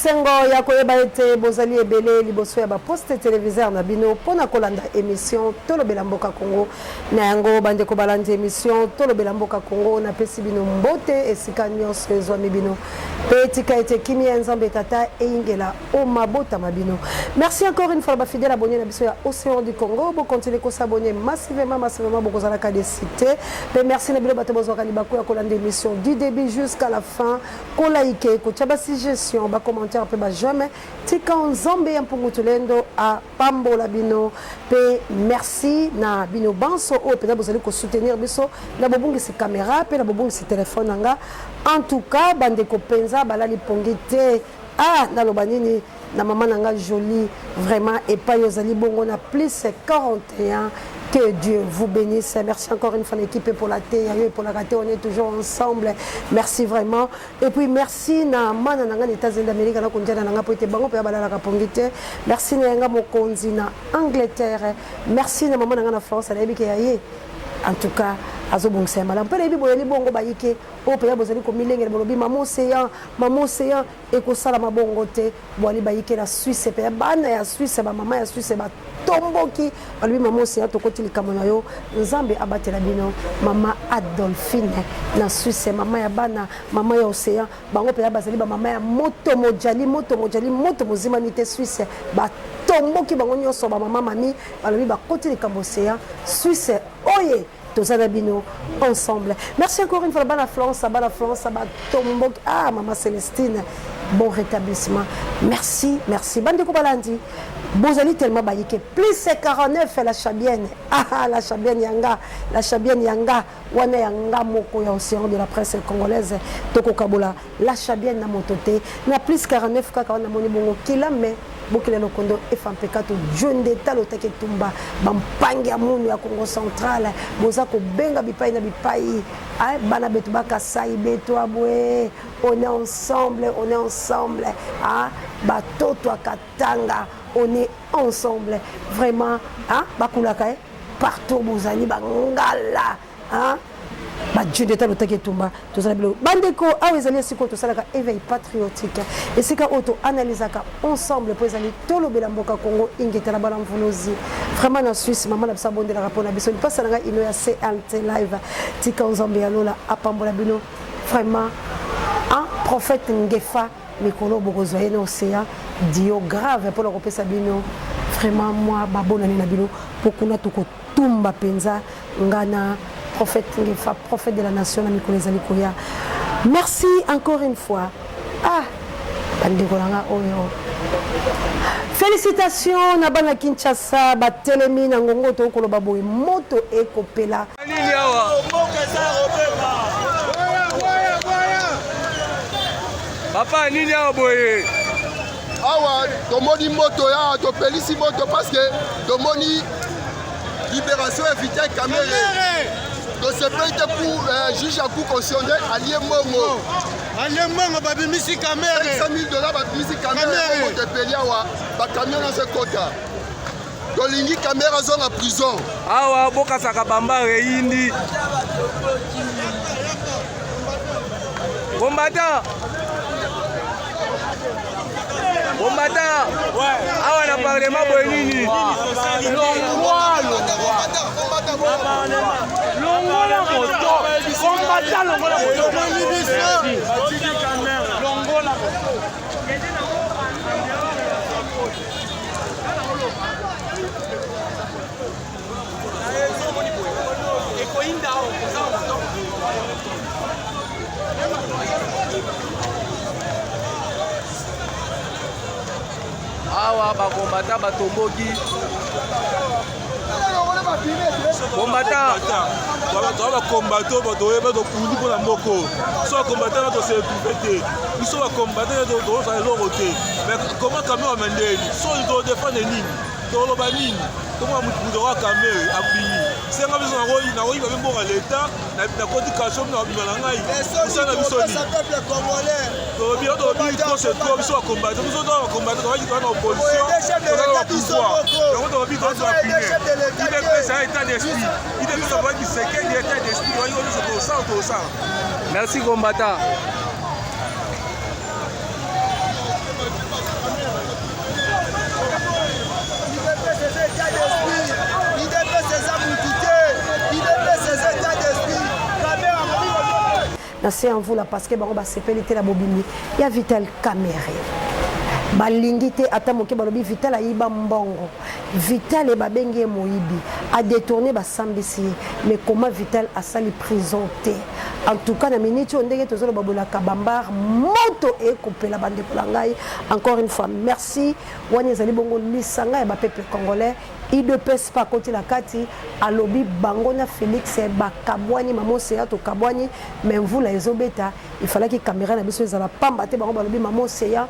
Esengo ya koyeba ete bozali ebele liboso ya ba poste televiseur na bino mpo na kolanda emission Tolobela Mboka Congo. Na yango bandeko balandi emission Tolobela Mboka Congo, napesi bino mbote esika nyonso ezwami bino mpe tika ete kimia ya Nzambe Tata eyingela o mabota ma bino. Merci encore une fois ba fidèles abonnés na biso ya Océan du Congo, bo continuer ko s'abonner massivement massivement bokozalaka déçus te. Mpe merci na bino bato bozwaka libaku ya kolanda emission du début jusqu'à la fin. Ko like, kotia ba suggestions, ba commentaires pe ba j'aime. Tika Nzambe ya Mpungu Tulendo apambola bino pe merci na bino banso oyo penza bozali ko soutenir biso na bobungisi camera pe na bobungisi telephone na nga. En tout cas bandeko penza balali pongi te. Ah naloba nini na maman na nga jolie vraiment epayi ozali bongo na plus 41 que Dieu vous benisse. Merci encore une fois l'équipe epola te ya yo epolaka te on est toujours ensemble. Merci vraiment. Et puis merci na mana na nga na États-Unis d'Amérique na kondiana na nga po ete bango pe balalaka pongi te. Merci na yanga mokonzi na Angleterre. Merci na maman na nga na France nayebi ke ya ye. En tout cas azobongisa ya malamu mpe nayebi boyeli bongo bayike oyo mpenza bozali komilengela bolobi mama océan mama océan Ekosalama bongo te bwali bayike na Suisse pe bana ya Suisse ba mama ya Suisse batomboki balobi mama Ocean tokoti likambo na yo Nzambe abatela bino mama Adolphine na Suisse mama ya bana mama ya Ocean bango mpenza bazali ba mama ya moto mojali moto mojali moto mozimami te Suisse batomboki bango nyonso ba mama mami balobi bakoti likambo Ocean Suisse oye toza na bino ensemble merci encore une fois bana France bana France batomboki ah mama Celestine bon rétablissement merci merci bandeko balandi bozali tellement bayike plus 49 la chabienne ah la chabienne yanga la chabienne yanga wana yanga moko ya océan de la presse congolaise tokokabola la chabienne na moto te na plus 49 kaka wana moni bongo kilame bokila lokondo efampekato jonde talo take tumba bampangi ya munu ya Congo central boza kobenga bipai na bipai bana betu bakasai betu abwe on est ensemble on est ensemble ah, batoto ya Katanga on est ensemble vraiment ah, bakulaka eh? partout bozali bangala ah, ba dieu d'etat lotaki etumba tozala bilo bandeko awa ezali esika oyo tosalaka éveil patriotique esika oyo toanalysaka ensemble mpo ezali tolobela mboka congo ingeta na bana mvuluzi vraiment na suisse mama na biso abondelaka mpo na biso lipasa na ngai ino ya clt live tika nzambe ya lola apambola bino vraiment un prophète ngefa mikolo bokozwa ye na océan dio grave mpo na kopesa bino vraiment mwa babonani na bino mpo kuna tokotumba mpenza nga na prophète Ngefa, prophète de la nation na mikolo ezali koya. Merci encore une fois. Ah, bandeko na nga oyo. Félicitations na bana Kinshasa batelemi na ngongo tokoloba boye moto ekopela. Nini awa? Papa nini awa boye? Awa tomoni moto ya topelisi moto parce que tomoni Libération ya Vital Kamerhe. Tosepeli te pour euh, juge ya cour constitutionnelle alie mbongo. Alie mbongo babimisi Kamerhe. 500 000 dollars babimisi Kamerhe moto epeli awa ba camion nyonso ekota. Tolingi Kamerhe azonga prison. Awa bokasaka bamba eyindi. Combattant Combattant awa na parlement boye nini? Longwa longwa. Longola moto. Combattant longola moto. Longola moto. Awa bakombata batomboki kombata toa bakombato bato oyeba tokundi mpo na moko biso bakombata na tose retrouve te biso bakombata tozosala eloko te mais koma kamera mandeni soni todefendre nini toloba nini tomona moto moto wa kamere abimi senga biso nakoyiba mpe mboka leta nakoti kasho na bima na ngai osala na biso nini tolobi yo tolobi trop c'est trop biso bakombate biso to bakombate tozalaki toza na opposition toza na pouvoir yango tolobi tozwa pine idps ya état d'esprit idps akoki kisekedi état d'esprit toyaki biso tosala tosala merci combattant. na se ya mvula parce que bango basepeli te na bobimi ya Vital Kamerhe. Balingi te ata moke, balobi Vital ayiba mbongo, Vital babengi ye moyibi, a détourné, basambisi ye, mais comment Vital asali prison te? En tout cas, na minute oyo ndenge tozoloba bolaka bambar moto ekopela. Bandeko na ngai, encore une fois merci. Wana ezali bongo lisanga ya bapeuple congolais, UDPS mpe akoti na kati, alobi bango na Félix bakabwani, mama Oseya tokabwani, mais mvula ezobeta, ifalaki caméra na biso ezala pamba te. Bango balobi mama Oseya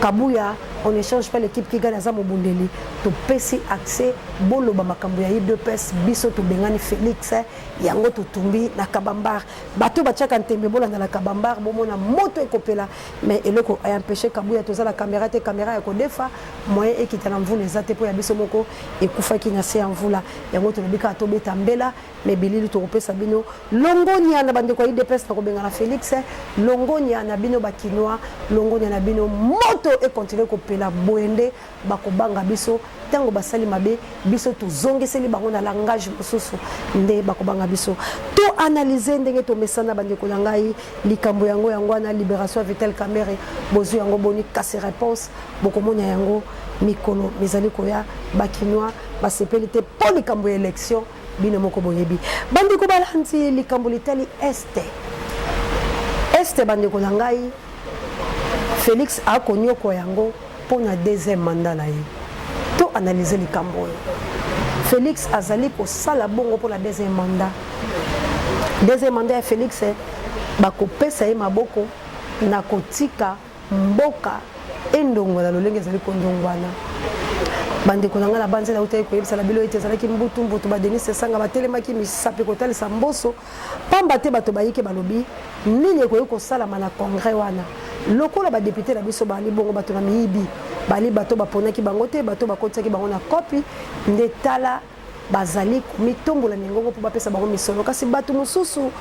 Kabuya, on échange pas l'équipe qui gagne. Aza mobundeli, topesi accès, boloba makambo ya UDPS, biso tobengani Félix, yango totumbi na Kabambar. Bato batiaka ntembe, bolanda na Kabambar, bomona moto ekopela. Mais eloko empêché Kabuya, toza na caméra te, caméra ya kodefa moyen ekita na mvula eza te, mpo ya biso moko ekufaki na se ya mvula. Yango tolobi kaka tobeta mbela, mais bilili tokopesa bino. Longonia na bandeko ya UDPS na kobengana Félix, longonia na bino Bakinois, longonia na bino. Moto ekontinue kopela boye nde bakobanga biso. Ntango basali mabe, biso tozongiseli bango na langage mosusu, nde bakobanga biso. To analyse ndenge tomesana. Bandeko na ngai, likambo yango yango wana, libération ya Vital Kamerhe, bozwi yango boni? Kasi réponse bokomona yango mikolo mizali koya. Bakinois basepeli te mpo likambo ya élection, bino moko boyebi. Bandeko balandi, likambo litali Est, Est, bandeko na ngai, Félix akonyokwa yango mpo na deuxième mandat na ye. To analyse likambo oyo. Félix azali kosala bongo mpo na deuxième mandat. Deuxième mandat ya Félix, bakopesa ye maboko na kotika mboka endongwana lolenge ezali kondongwana. Bandeko na ngai, na banzela utaki koyebisa na bino ete ezalaki mbutu mbutu, badenis Esanga batelemaki misapi kotalisa mboso pamba te. Bato bayike balobi nini ekoki kosalama na congrès wana, lokola badéputé na biso bali bongo bato na miyibi, bali bato baponaki bango te, bato bakotisaki bango na kopi nde. Tala, bazali komitombola mingongo mpo bapesa bango misolo, kasi bato mosusu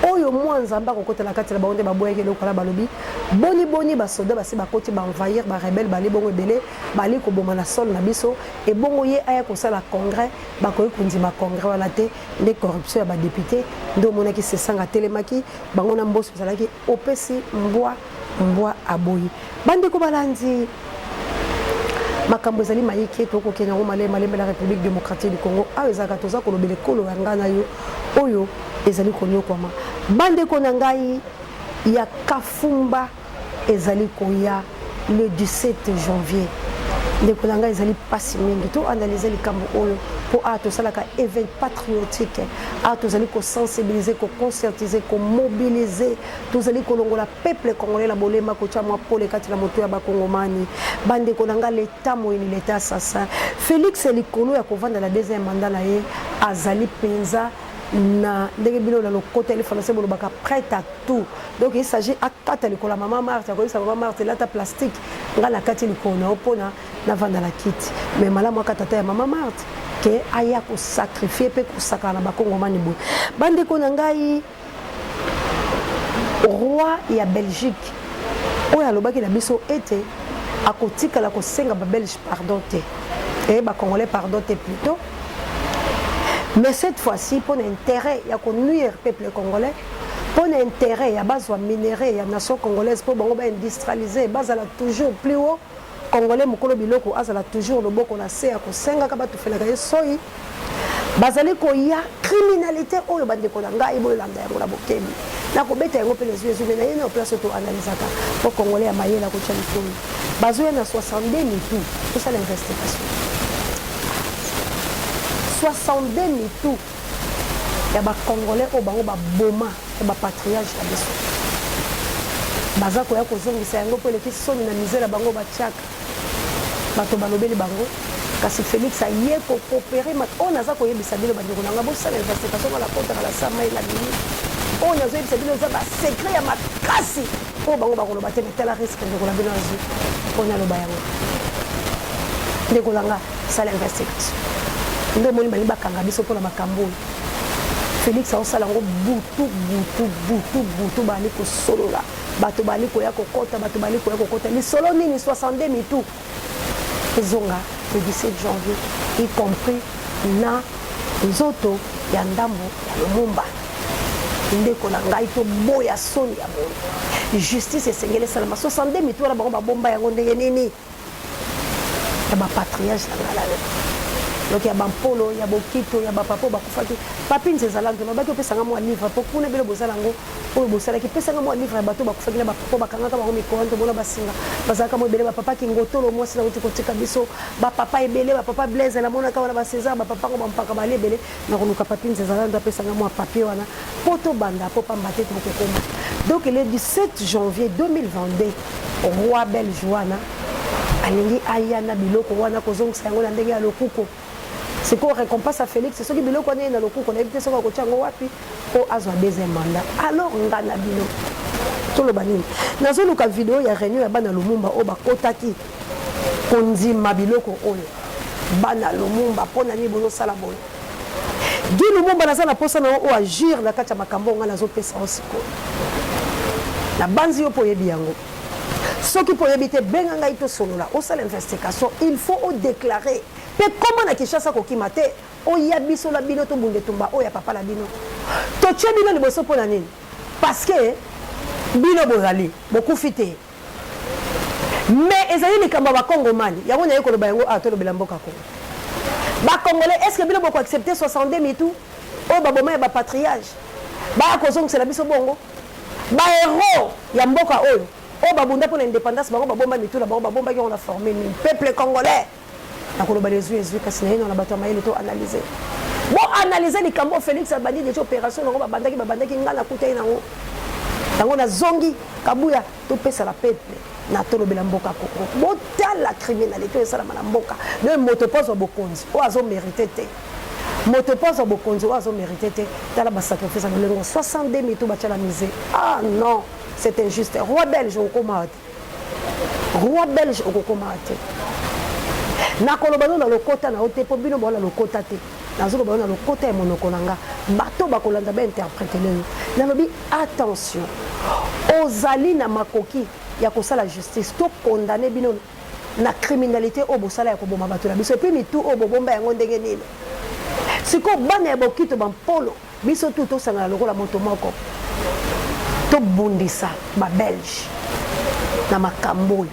oyo mwa Nzambe akokota na kati na bango nde baboyaki eloko wana. Balobi boni boni basoda basi bakoti, baenvahir, barebelles bali bongo ebele, bali koboma na sol na biso, ebongo ye aya kosala congrès? Bakoki kondima congrès wana te. Nde corruption ya badéputé nde omonaki Sesanga atelemaki bango na mboso, ezalaki opesi mbwa, mbwa aboyi. Bandeko balandi, makambo ezali mayike, tokokende yango malembe malembe. La République démocratique du Congo, awa ezalaka toza kolobela ekolo ya ngai na yo oyo ezali konyokwama. Bandeko na ngai, ya Kafumba ezali koya le 17 janvier. Ndeko na ngai, ezali mpasi mingi. To analyse likambo oyo mpo awa tosalaka éveil patriotique, awa tozali kosensibiliser, koconscientiser, komobiliser, tozali kolongola peuple congolais na bolema, kotia mwa pole kati na moto ya bakongomani. Bandeko na ngai, leta moyini, leta assassin Félix, likolo ya kovanda na deuxième mandat na ye, azali mpenza na ndenge bino na lokota ya lifalanse bolobaka prêt à tout. Donc il s'agit akata likolo ya mama Marte, akoyebisa mama Marte: "Lata plastique, ngai na kati likolo na yo mpona navanda na kiti." Mais malamu akata ta ya mama Marte ke aya kosacrifier mpe kosakana na bakongomani boye. Bandeko na ngai, roi ya Belgique oyo alobaki na biso ete akotikala kosenga babelge pardon te, e bacongolais pardon te plutôt, mais cette fois-ci mpo na intérêt ya konuire peuple congolais, mpo na intérêt ya bazwa minerai ya nation congolaise, mpo bango baindustrialiser, bazala toujours plus haut, congolais mokolo biloko azala toujours loboko na se ya kosengaka, batufelaka ye soi, bazali koya criminalité oyo. Bandeko na ngai, bolanda yango na bokebi, nakobeta yango mpe nezwi ezwi me na ye na place oyo toanalizaka mpo congolais ya mayele akotya likolo. Bazoya na 62 mitu, tosala investigation, 62 mitu ya bacongolais oyo bango baboma ya bapatriage na biso, baza koya kozongisa yango mpo eleki soni na misère bango batiaka bato balobeli bango. Kasi Félix aye kocoopérer. Oyo naza koyebisa bino, bandeko na ngai, bosala investigation. Nga nakotaka na sa mai na bimi. Oyo nazoyebisa bino eza basecret ya makasi oyo bango bakoloba te. Metala risque ndeko na bino azwi mpo naloba yango. Ndeko na nga, sala investigation. Nde omoni balingi bakanga biso mpona makambo oyo Félix aosala yango butu butu butu butu. Bali kosolola, bato bali koya kokota, bato bali koya kokota. Lisolo nini? 62 mitu ezonga le 17 janvier, y compris na nzoto ya ndambo ya Lumumba. Ndeko na ngai, toboya soni ya boye. Justice esengeli esalama. 62 mitu wana bango babomba yango ndenge nini? Ya ba patriage na ngai lalo. Donc ya bampolo, ya bokito, ya bapapa oyo bakufaki. Papi Nzeza Lanto, nalobaki opesa nga mwa livre po kuna bino bozala yango oyo bosalaki. Pesa nga mwa livre ya bato bakufaki na bapapa bakangaka bango mikolo tomona basinga. Bazalaka mwa ebele bapapa Kingotolo mwasi nauti kotika biso, bapapa ebele, bapapa Blaise namonaka wana ba César, bapapa ngo bampaka bali ebele. Nakoluka Papi Nzeza Lanto apesa nga mwa papier wana po tobanda po pamba te tokokoma. Donc le 17 janvier 2022 roi belge wana alingi aya na biloko wana kozongisa yango na ndenge ya lokuko. Sikoyo récompense ya Félix soki biloko wana ye na lokuko nayebi te soki akotia yango wapi po azwa deuxième mandat. Alors nga na bino toloba nini? Nazoluka video ya réunion ya bana Lumumba oyo bakotaki kondima biloko oyo. Bana Lumumba mpo na nini bozosala boye? Guy Lumumba naza na posa na yo oyo agir na kati ya makambo oyo nga nazopesa yo sikoyo. Nabanzi yo mpo oyebi yango. Soki mpo oyebi te, benga ngai tosolola, osala investigation. Il faut odéclarer mpe koma na Kinshasa kokima te, oya biso na bino tobunda etumba oyo ya papa na bino. Totie bino liboso mpo na nini? Parce que bino bozali bokufi te. Mais ezali likambo ya bakongomani yango naye koloba yango awa tolobela mboka Congo. Ba congolais est-ce que bino boko accepter 62 mitu oyo baboma ya ba patriage baya kozongisela biso bongo? Ba héros ya mboka oyo oyo babunda mpo na indépendance bango babomba mitu na bango babombaki yango na forme nini? Peuple congolais nakoloba lezwi ezwi kasi naye na bato ya mayele to analyser. Bo analyser likambo Félix abandi déjà opération nango babandaki babandaki nga nakutaki nango yango nazongi Kabuya topesa la peuple na tolobela mboka Congo. Botala criminalité oyo esalama na mboka. Donc moto mpo azwa bokonzi oyo azo mérite te. Moto mpo azwa bokonzi oyo azo mérite te. Tala ba sacrifice ya lolengo 62 mitu batia na musée. Ah non, c'est injuste. Roi belge okokoma te. Roi belge okokoma te. Nakoloba no na lokota na yo te mpo bino boa na lokota te. Nazoloba yo na lokota ya monoko na nga. Bato bakolanda ba interpretele yo. Nalobi attention. Ozali na makoki ya kosala justice to condamner bino na criminalité oyo bosala ya koboma bato na biso et puis mitu oyo bobomba yango ndenge nini? Sikoyo bana ya bokito ba mpolo biso tu tosangana lokola moto moko tobundisa ba belge na makambo oyo.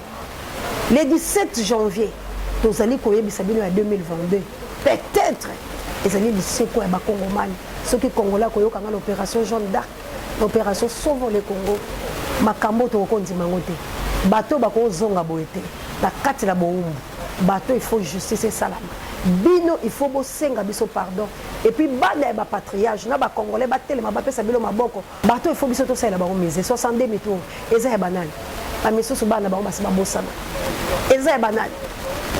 Le 17 janvier tozali koyebisa bino ya 2022 peut-être ezali liseko ya bakongomani. Soki congolais akoyoka nga na opération Jeanne d'Arc, na opération Sauvons le Congo, makambo tokokondima yango te. Bato bakozonga boye te na kati na bowumbu. Bato il faut justice esalama. Bino il faut bosenga biso pardon. Et puis bana ya ba patriage na ba congolais batelema bapesa bino maboko. Bato il faut biso tosalela bango musée 62 mitu eza ya banani? Ba misusu bana bango basi babosana. Eza ya banani?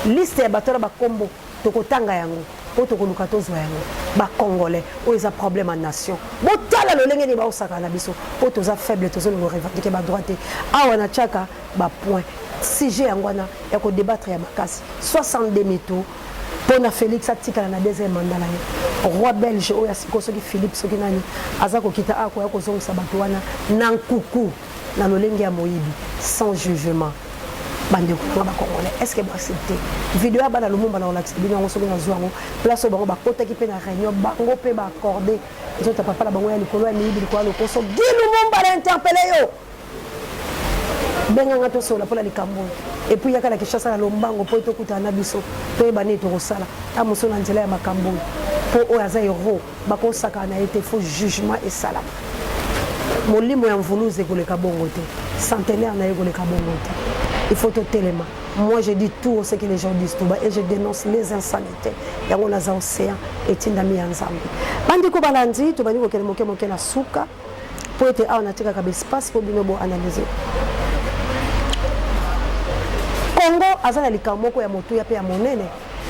Liste ya bato na bakombo tokotanga yango po tokoluka tozwa yango. Ba congolais oyo eza problème ya nation. Botala lolenge nini baosaka na biso po toza faible, tozolinga revendiquer ba droit te. Awa na tiaka ba point sujet yango wana ya ko débattre ya makasi 62 mitu pona Felix atikala na deuxième mandat na ye. Roi belge oyo asiko soki Philippe soki nani aza kokita akoya kozongisa bato wana na nkuku na lolenge ya moyibi sans jugement. Bandeko na nga ba congolais, est-ce que bo accepter video ya bana Lumumba? Na kolakisa bino yango soki nazwa yango. Place oyo bango bakotaki mpe na réunion, bango mpe ba accordé nzoto ya papa na bango ya likolo ya miyibi, likolo ya lokoso. Guy Lumumba na interpellé yo, benganga tosola mpona likambo oyo. Et puis yaka na Kinshasa na lombango mpo tokutana na biso toyeba nini tokosala ta mosusu na nzela ya makambo oyo, mpo oyo aza héros bakosakana na ye te. Faut jugement esalama. Molimo ya mvuluzi ekoleka bongo te, centenaire na ye ekoleka bongo te. Il faut totelema. Moi je dis tout ce que les gens disent tout bas et je dénonce les insanités. Yango naza océan etindami ya Nzambe. Bandeko balandi, tobandi kokende moke moke na suka po ete awa natikaka ba espace po bino bo analyser. Congo aza na likambo moko ya motuya mpe ya monene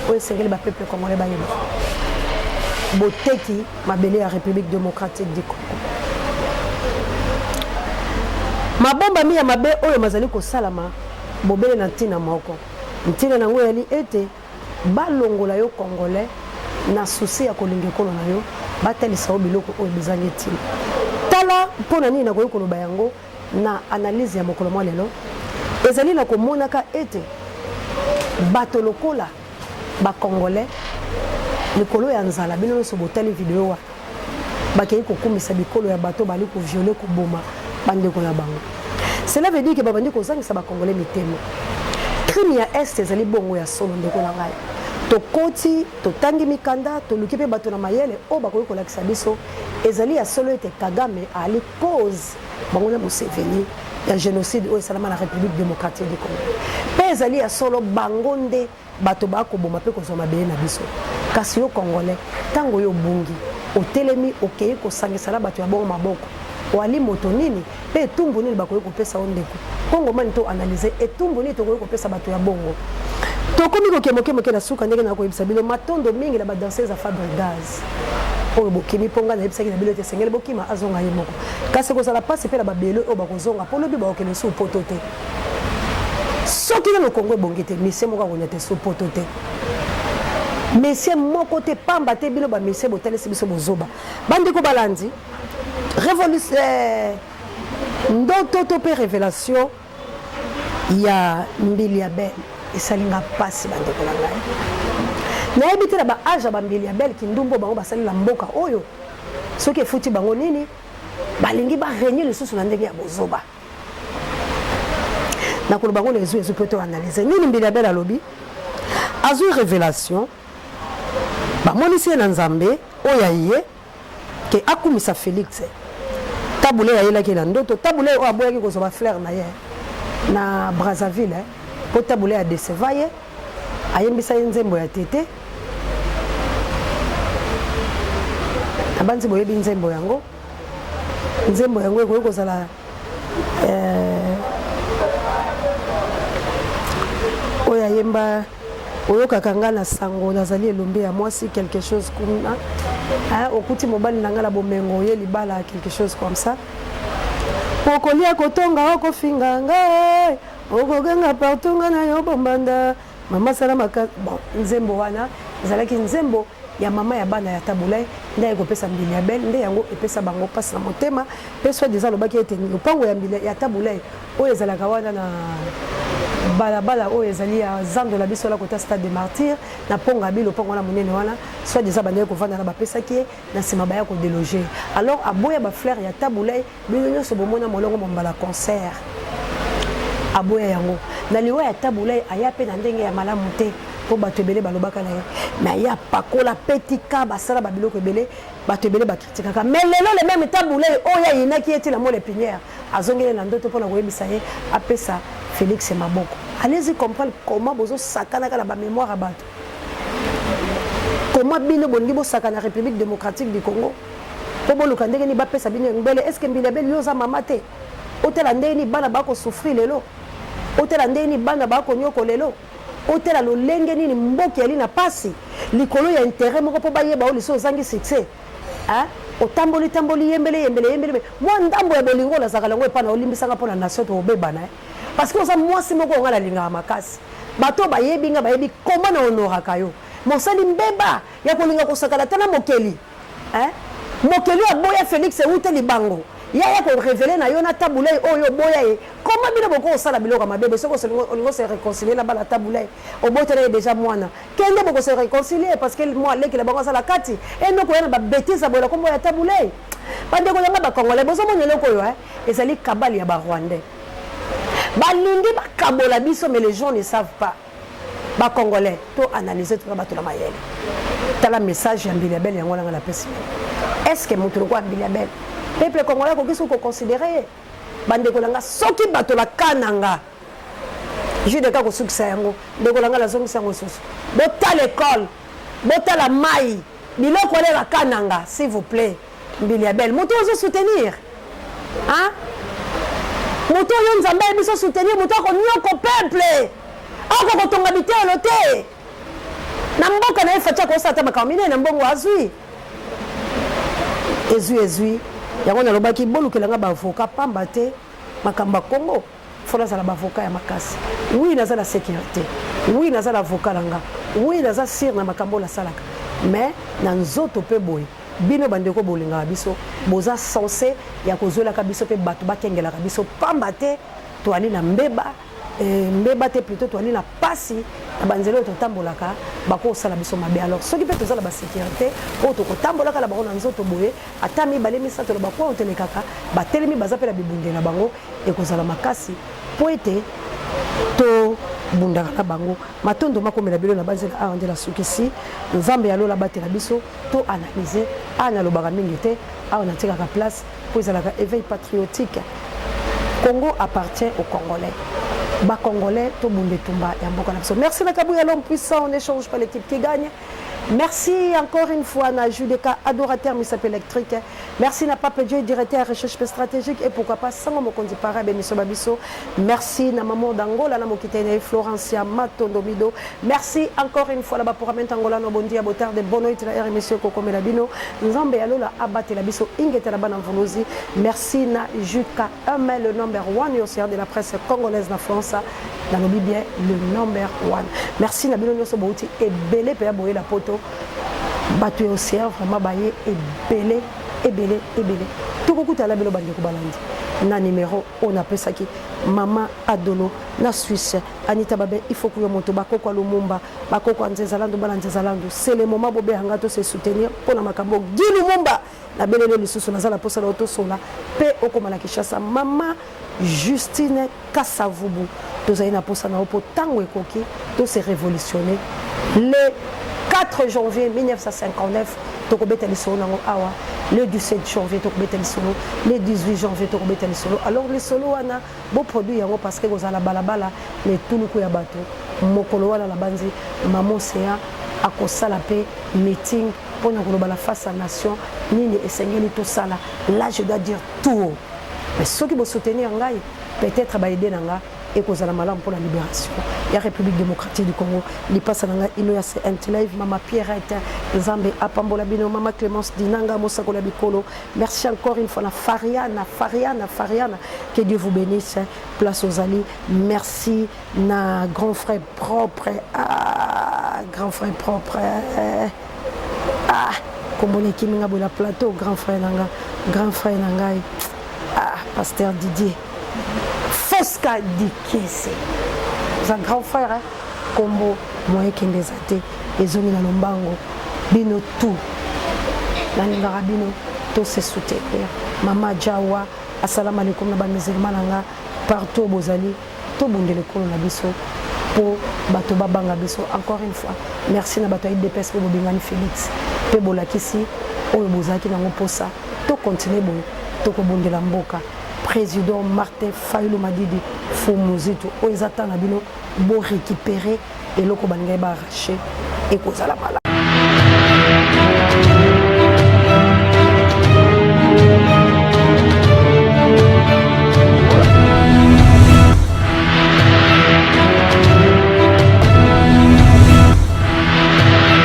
oyo esengeli ba peuple congolais bayeba. Boteki mabele ya République démocratique du Congo. Mabombami ya mabe oyo mazali kosalama bobele na ntina moko. Ntina nango eyali ete balongola yo congolais na souci ya kolinga ekolo na yo, batalisa yo biloko oyo bizangi ntina. Tala mpo na nini nakoki koloba yango na analyse ya mokolo mwa lelo. Ezali na komonaka ete bato lokola ba congolais likolo ya nzala, bino nyonso botali video wana. Bakei kokumisa bikolo ya bato bali kovioler, koboma bandeko na bango. Cela veut dire que babandi kozangisa bacongolais mitema. Crime ya Est ezali bongo ya solo, ndeko na ngai. Tokoti, totangi mikanda, toluki mpe bato na mayele oyo bakoki kolakisa biso ezali ya solo ete Kagame ali cause, bango na Museveni, ya génocide oyo esalama na République démocratique du Congo. Mpe ezali ya solo, bango nde bato bakoboma mpe kozwa mabele na biso. Kasi yo Congolais, ntango oyo obungi, otelemi, okei kosangisa na bato ya bongo maboko, oali moto nini? Mpe etumbu nini bakoki kopesa yo, ndeko Kongomani? To analyse etumbu nini tokoki kopesa bato ya bongo. Tokomi koke moke moke na suka. Ndenge na koyebisa bino, matondo mingi na badanseuse ya Fabregas oyo bokimi, mpo ngai nayebisaki na bino ete esengeli bokima, azonga ye moko. Kasi kozala mpasi mpe na babele oyo bakozonga, mpo lobi bakokende su poto te. Soki nano Kongo ebongi te, misie moko akonyata esu poto te, mesie moko te, pamba te bino bamesie botalisi biso bozoba. Bandeko balandi, révolution, ndoto to mpe révélation ya Mbilia Bel esalinga mpasi. Bandeko na ngai, nayebi te na baage ya baMbilia Bel, kindumbo bango basalela mboka oyo, soki efuti bango nini, balingi barégner lisusu na ndenge ya bozoba. Nakoloba ngo na ezwi ezwi mpe to analyse nini Mbilia Bel alobi. Azwi révélation, bamonisi ye na Nzambe oyo aye ke akumisa Félix. Tabu Ley ayelaki na ndoto. Tabu Ley oyo aboyaki kozwa bafleur na ye na Brazzaville, mpo Tabu Ley adécevoir ye, ayembisa ye nzembo ya tete. Nabanzi boyebi nzembo yango. Nzembo yango ekoki kozala oyo ayemba: "Oyokaka nga na sango, nazali elombe ya mwasi", quelque chose kuna, "Okuti mobali na nga na bomengo, oye libala", quelque chose comme ça. "Okolia kotonga, okofinga ngai, okogenga partout, nga na yo bombanda, mama sala maka." Bon, nzembo wana ezalaki nzembo ya mama ya bana ya Tabu Ley nde aye kopesa Mbilia Bel. Nde yango epesa bango mpasi na motema. Mpe soi-disant alobaki ete lopango ya Mbili ya Tabu Ley oyo ezalaka wana na balabala oyo ezali ya zando na biso la kota Stade de Martyr na Ponga bi, lopango wana monene wana, soi-disant bandeki kovanda na bapesaki ye, na nsima baya kodéloger. Alors aboya bafleur ya Tabu Ley. Bino nyonso bomona molongo mombala concert, aboya yango. Na liwa ya Tabu Ley, aya mpe na ndenge ya malamu te, mpo bato ebele balobaka na ye, me aya pakola mpe tika basala babiloko ebele, bato ebele bakritikaka. Mais lelo, le même Tabu Ley oyo ayinaki ye ntina molle épinière, azongeli na ndoto mpona koyebisa ye apesa Félix maboko. Allez-y comprendre comment bozosakanaka na bamémoire ya bato, comment bino bolingi bosaka na République démocratique du Congo mpo boluka ndenge nini bapesa bino engbele. Est ce que Mbilia Bel, yo oza mama te? Otala ndenge nini bana bakosouffrir lelo, otala ndenge nini bana bakonyoko lelo, otala lolenge nini mboka yali na pasi likolo ya intérêt moko mpo bayeba oyo liso ozangi succès. Otamboli tamboli, yembele yembele yembele, mwa ndambo ya bolingo nazalaka yango epai na olimbisanga mpo na nation tobebana, parce que oza mwasi moko onga nalingaka makasi. Bato bayebi nga, bayebi koma na honoraka yo. Mosali mbeba ya kolinga kosakana te na mokeli. Mokeli oyo aboya Félix ewute libango ya korévéler na yo na Tabu Ley oyo oboya ye. Koma bino boko kosala biloko ya mabe. Soki olingo se réconcilier na bana Tabu Ley, obotela ye déjà mwana, kende boko se réconcilier, parce que mwa alekela bango asala kati eno koya na babêtises ya boye na kombo ya Tabu Ley. Bandeko nanga bacongolais, bozomona eloko oyo ezali kabali ya barwandais, balingi bakabola biso, mais les gens ne savent pas. Bacongolais, to analyse, toza bato na mayele. Tala message ya Mbilia Bel, yango nanga napesi. Est ce que moto lokola Mbilia Bel, peuple congolais akoki soki koconsidérer ye? Bandeko na nga, soki bato na ka na nga jude ka kosukisa yango, ndeko na nga, nazongisa yango lisusu. Botala ekole, botala mai, biloko wana ebaka na nga, s'il vous plaît. Mbilia Bel, moto ozo soutenir, hein? Moto oyo Nzambe ayebi so soutenir, moto akonyoko peuple, ako kotonga biteyelo te na mboka na ye. Fatshi akosala ata makambo minene na mbongo azwi, ezwi ezwi yango. Nalobaki bolukelanga baavocat, pamba te makambo ya Congo, fo nazala baavocat ya makasi. Oui, naza na sécurité, oui, naza na avocat na nga, oui, naza sûr na makambo oyo nasalaka, mais na nzoto mpe boye. Bino bandeko bolingaka biso, boza censé ya kozwelaka biso mpe bato bakengelaka biso, pamba te toali na mbeba. eh, mbeba te, plutôt toali na pasi na banzela oyo totambolaka, bakosala biso mabe. Alors soki mpe toza na basécurité oyo tokotambolaka na bango na nzoto boye, ata mibale misato na bakwa oyo tolekaka, batelemi, baza mpe na bibundeli na bango, ekozala makasi mpo ete tobundaka na bango. Matondo makomela bino na banzela awa nde nasukisi. Nzambe ya lola abatela biso. To analyse awa, nalobaka mingi te awa, natikaka place mpo ezalaka éveil patriotique. Congo appartient aux Congolais. Bacongolais, tobunda etumba ya mboka na biso. Merci na Kabuya, l'homme puissant, on n'échange pas l'équipe qui gagne. Merci encore une fois na Judeka, adorateur misape électrique. Merci na Pape Dieu, directeur recherche stratégique, et pourquoi pas Sango Mokonzi para bémission babiso. Merci na Maman d'Angola na Mokitene Florencia Matondo Mido. Merci encore une fois là-bas pour amener Angola no bon dia, boa tarde, bonne nuit la monsieur Kokomela bino. Nzambe ya lola abatela biso, ingeta la bana mvuluzi. Merci na Juka Amel, le number one océan de la presse congolaise na France. Nalobi bien, le number one. Merci na bino nyonso bouti ebele pe ya boye la poto. Bato ya océan vraiment baye ebele ebele ebele. Tokokutana bino bandeko balandi na numéro oyo napesaki mama Adolo na Suisse, Anita Babe Ifoku yo moto bakoko ya Lumumba, bakoko ya Nzezalandu, bana Nzezalandu. C'est le moment bobeyanga to se soutenir mpona makambo Guy Lumumba. Nabeleli lisusu, naza na mposa na yo tosola mpe okoma na Kinshasa. Mama Justine Kasavubu, tozali na mposa na yo mpo ntango ekoki to se révolutionner. Le 4 janvier 1959 tokobeta lisolo nango awa, le 17 janvier tokobeta lisolo, le 18 janvier tokobeta lisolo. Alors lisolo wana boproduire yango parce que kozala balabala na etuluku ya bato mokolo wana. Na banzi mama Océan akosala mpe meeting mpona koloba la face à nation nini esengeli tosala. Là, je dois dire tout haut, mais soki bosoutenir ngai, peut-être baide na nga ekozala malamu mpona libération ya République démocratique du Congo. Lipasa na ngai ino ya CNT Live, mama Pierrette, Nzambe apambola bino. Mama Clémence Dinanga, mosakoli ya bikolo, merci encore une fois na Fariana, Fariana, Fariana, que Dieu vous bénisse place ozali. Merci na grand frère propre, ah, grand frère propre, ah, kombona ekimi nga boye na plateau. Grand frère na nga, grand frère na ngai, ah, pasteur Didier Fosca Dikese, oza grand frère, hein? Kombo moyen ekende eza te, ezongi na lombango. Bino tout nalingaka bino, to se soutenir. Mama Jawa, assalamu alaikum na bamusulman na nga partout bozali. Tobundela ekolo na biso mpo bato babanga biso. Encore une fois, merci na bato ya UDPS mpo bobengani Félix mpe bolakisi oyo bozalaki nango mposa. Tokontinue boye, tokobundela mboka. Président Martin Fayulu Madidi Fumuzitu, oyo eza temps na bino borécupérer eloko balingaki baarrache, ekozala malamu.